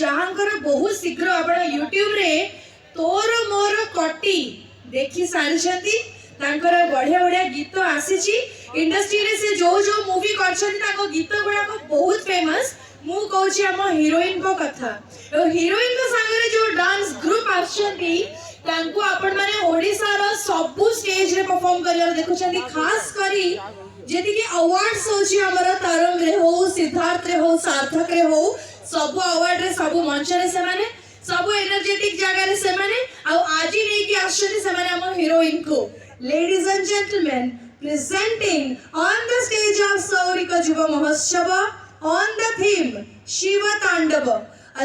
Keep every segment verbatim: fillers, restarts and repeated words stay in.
ଯାହାଙ୍କର ବହୁତ ଶୀଘ୍ର ଆପଣ YouTube ରେ ତୋର ମୋର କଟି ଦେଖି ସାରିଛନ୍ତି। ତାଙ୍କର ବଢିଆ ବଢିଆ ଗୀତ ଆସିଛି ଇଣ୍ଡଷ୍ଟ୍ରିରେ। ସେ ଯୋଉ ଯୋଉ ମୁଭି କରିଛନ୍ତି, ତାଙ୍କ ଗୀତ ଗୁଡାକ ବହୁତ ଫେମସ। ମୁଁ କହୁଛି ଆମ ହିରୋଇନଙ୍କ କଥା। ଓ ହିରୋଇନଙ୍କ ସାଙ୍ଗରେ ଯୋଉ ଡାନ୍ସ ଗ୍ରୁପ ଆସୁଛନ୍ତି, ତାଙ୍କୁ ଆପଣମାନେ ଓଡ଼ିଶାର ସବୁ ଷ୍ଟେଜରେ ପରଫର୍ମ କରିବାର ଦେଖୁଛନ୍ତି। ଖାସ କରି ଯେତିକି ଆୱାର୍ଡସ ହଉଛି ଆମର ତରଙ୍ଗରେ ହଉ, ସିଦ୍ଧାର୍ଥରେ ହଉ, ସାର୍ଥକରେ ହଉ, ସବୁ ଆୱାର୍ଡରେ, ସବୁ ମଞ୍ଚରେ ସେମାନେ, ସବୁ ଏନର୍ଜେଟିକ ଜାଗାରେ ସେମାନେ। ଆଉ ଆଜି ନେଇକି ଆସୁଛନ୍ତି ସେମାନେ ଆମ ହିରୋଇନକୁ। Ladies and gentlemen, presenting on the stage of Saurika Juba Mahotsava on the theme Shiva Tandava,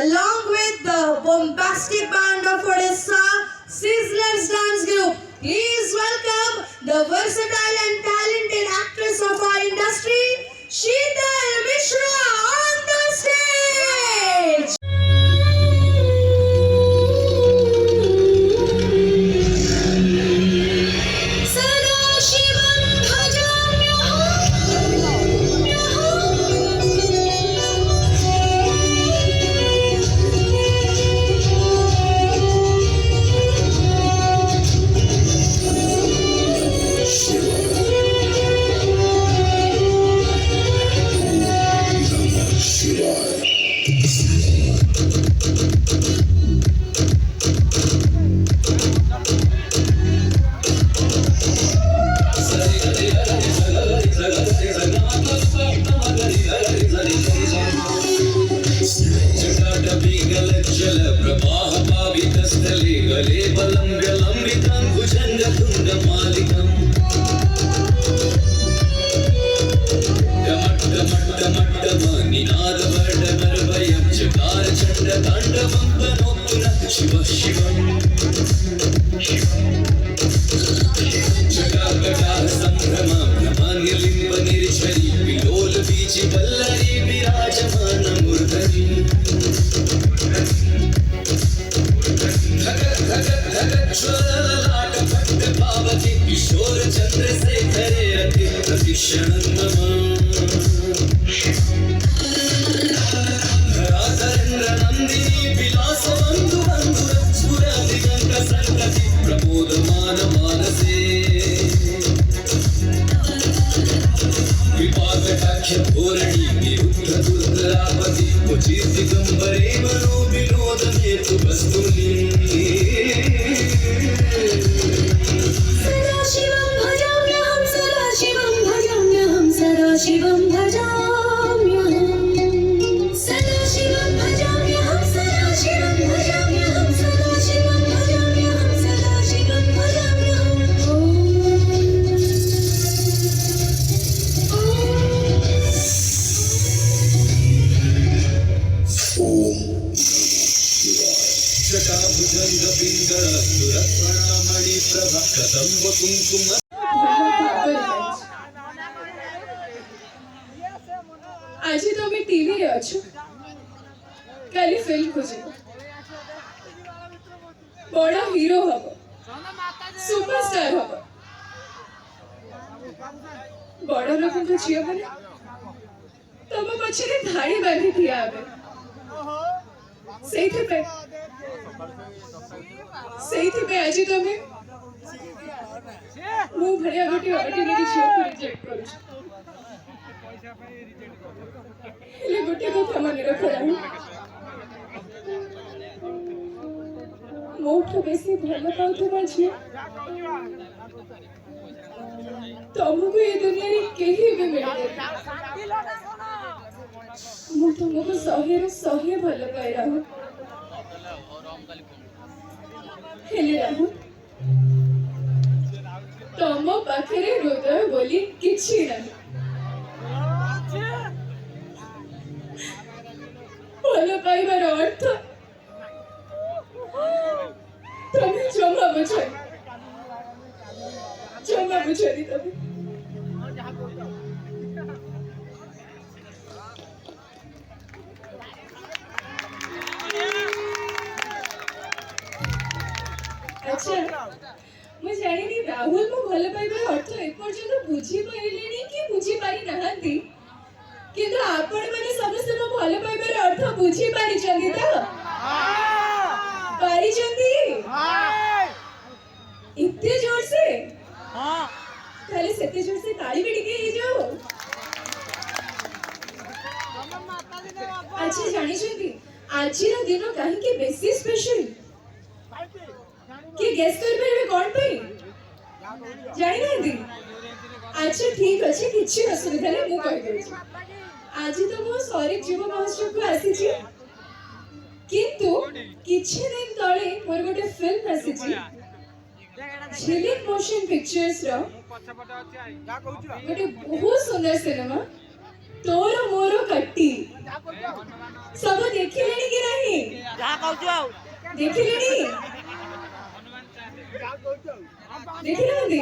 along with the bombastic band of Odisha, Sizzlers Dance Group. Please welcome the versatile and talented actress of our industry, Sheetal Mishra, on the stage. सदाशिवं भजाम्यहम्। जटाटवीगलज्जलप्रवाहपावितस्थले गले बलम्ब्यलम्बितं भुजङ्गतुण्डमालिकम्। डमट्टमट्टमट्टमनिनादवर्णगर्भयं चकारचण्डताण्डवं तनोतु नः शिवः शिवम्। जटाकटाहसम्भ्रमां भ्रमानिलिम्बनिर्झरी विलोलवीचिवल्लरी विराजमानमूर्धनि। धगत धगत धगत ज्वलललाटपट्टपावके किशोरचन्द्रशेखरे रते प्रतिक्षणं नमः। धराधरेन्द्रनन्दिनी चित्तिकम्बरे मनोविनोदहेतुवस्तुनि। सदाशिवं भजाम्यहं, सदाशिवं भजाम्यहं, सदाशिवं भजाम्यहम्। सदाशिवं भजाम्यहं, सदाशिवं भजाम्यहं, सदाशिवं भजाम्यहं, सदाशिवं भजाम्यहम्। ॐ। ॐ। जटाभुजङ्गपिङ्गलस्तुरत्वणामणिप्रभा कदम्बकुङ्कुम। ଆଜି ତମେ ଟିଭିରେ ଅଛ, କାଲି ଫିଲ୍ମକୁ ଯିବ, ବଡ଼ ହିରୋ ହବ, ସୁପରଷ୍ଟାର ହବ। ବଡ଼ ଲୋକଙ୍କ ଝିଅମାନେ ତମ ପଛରେ ଧାଡ଼ି ବାନ୍ଧି ଠିଆ ହେବେ। ସେଇଥିପାଇଁ, ସେଇଥିପାଇଁ ଆଜି ତମେ ମୋ ଭଳିଆ ଗୋଟେ ଅର୍ଡିନାରୀ ଝିଅକୁ ରିଜେକ୍ଟ କରୁଛ। ହେଲେ ଗୋଟେ କଥା ମନେ ରଖ ରାହୁଲ, ମୋଠୁ ବେଶୀ ଭଲ ପାଉଥିବା ଝିଅ ତମକୁ ଏ ଦୁନିଆରେ କେହି ବି ମିଳିବେନି। ମୁଁ ତମକୁ ଶହେରୁ ଶହେ ଭଲ ପାଏ ରାହୁଲ। ହେଲେ ରାହୁଲ, ତମ ପାଖରେ ହୃଦୟ ବୋଲି କିଛି ନାହିଁ। ଭଲ ପାଇବାର ଅର୍ଥ ତମେ ଜମା ବୁଝନି, ଜମା ବୁଝନି ତମେ। ଆଚ୍ଛା, ମୁଁ ଜାଣିନି ରାହୁଲ, ମୁଁ ଭଲ ପାଇବାର ଅର୍ଥ ଏପର୍ଯ୍ୟନ୍ତ ବୁଝିପାରିଲେଣି କି ବୁଝିପାରି ନାହାନ୍ତି, କିନ୍ତୁ ଆପଣମାନେ ସମସ୍ତେ ମୋ ଭଲ ପାଇବାର ଅର୍ଥ ବୁଝିପାରିଛନ୍ତି ତ? ପାରିଛନ୍ତି? ଏତେ ଜୋରସେ? ତାହେଲେ ସେତେ ଜୋରସେ ତାଳି ବି ଟିକେ ହେଇଯାଉ। ଆଚ୍ଛା, ଜାଣିଛନ୍ତି ଆଜିର ଦିନ କାହିଁକି ବେଶୀ ସ୍ପେଶାଲ? କିଏ ଗେସ୍ କରିପାରିବେ କ'ଣ ପାଇଁ? ଜାଣିନାହାନ୍ତି? ଆଚ୍ଛା, ଠିକ୍ ଅଛି, କିଛି ଅସୁବିଧା ନାହିଁ, ମୁଁ କହିଦେଉଛି। ଆଜି ତ ମୁଁ ସରିଫ ଯୁବ ମହୋତ୍ସବକୁ ଆସିଛି, କିନ୍ତୁ କିଛି ଦିନ ତଳେ ମୋର ଗୋଟେ ଫିଲ୍ମ ଆସିଛି, ଝିଲିକ ମୋଶନ ପିକ୍ଚର୍ସର ଗୋଟେ ବହୁତ ସୁନ୍ଦର ସିନେମା, ତୋର ମୋର କଟ୍ଟି। ସବୁ ଦେଖିଲେଣି କି ନାହିଁ? ଯାହା କହୁଛୁ ଆଉ। ଦେଖିଲେଣି? ଦେଖିନାହାନ୍ତି?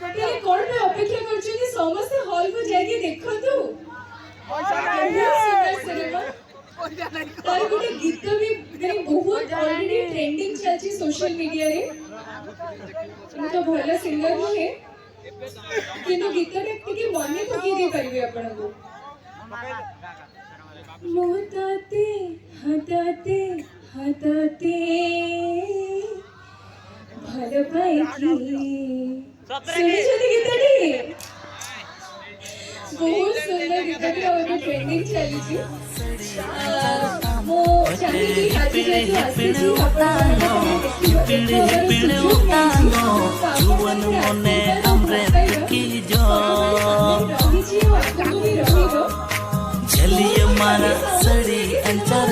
ତାହେଲେ କ'ଣ ପାଇଁ ଅପେକ୍ଷା କରୁଛନ୍ତି? ସମସ୍ତେ ହଲକୁ ଯାଇକି ଦେଖନ୍ତୁ। ବହୁତ ସୁନ୍ଦର ସିନେମା। ତାର ଗୋଟେ ଗୀତ ବି ମାନେ ବହୁତ ଅଲରେଡି ଟ୍ରେଣ୍ଡିଂ ଚାଲିଛି ସୋସିଆଲ ମିଡିଆରେ। ମୁଁ ତ ଭଲ ସିଙ୍ଗର ନୁହେଁ, କିନ୍ତୁ ଗୀତଟା ଟିକେ ମନେ ପକେଇ ଦେଇପାରିବି ଆପଣଙ୍କୁ। ମୁଁ ତତେ ହତାତେ ହତାତେ ଭଲ ପାଇକି। ଶୁଣିଛନ୍ତି ଗୀତଟି? ବହୁତ ସୁନ୍ଦର ଗୀତଟି ଆଉ ଏବେ ଟ୍ରେଣ୍ଡିଂ ଚାଲିଛି। ଆ, ମୁଁ ଚାହିଁବି ଆଜି ଯେହେତୁ ଆସିଛି, ଆପଣମାନେ ଦେଖିବା, ଦେଖିବାର ସୁଯୋଗ ମିଳିଛି। ତ ଆପଣମାନେ ଆସିବା, ରହିଛି ଆଉ ଆଗକୁ ବି ରହିବ। झलिया मारा सड़ी अंचर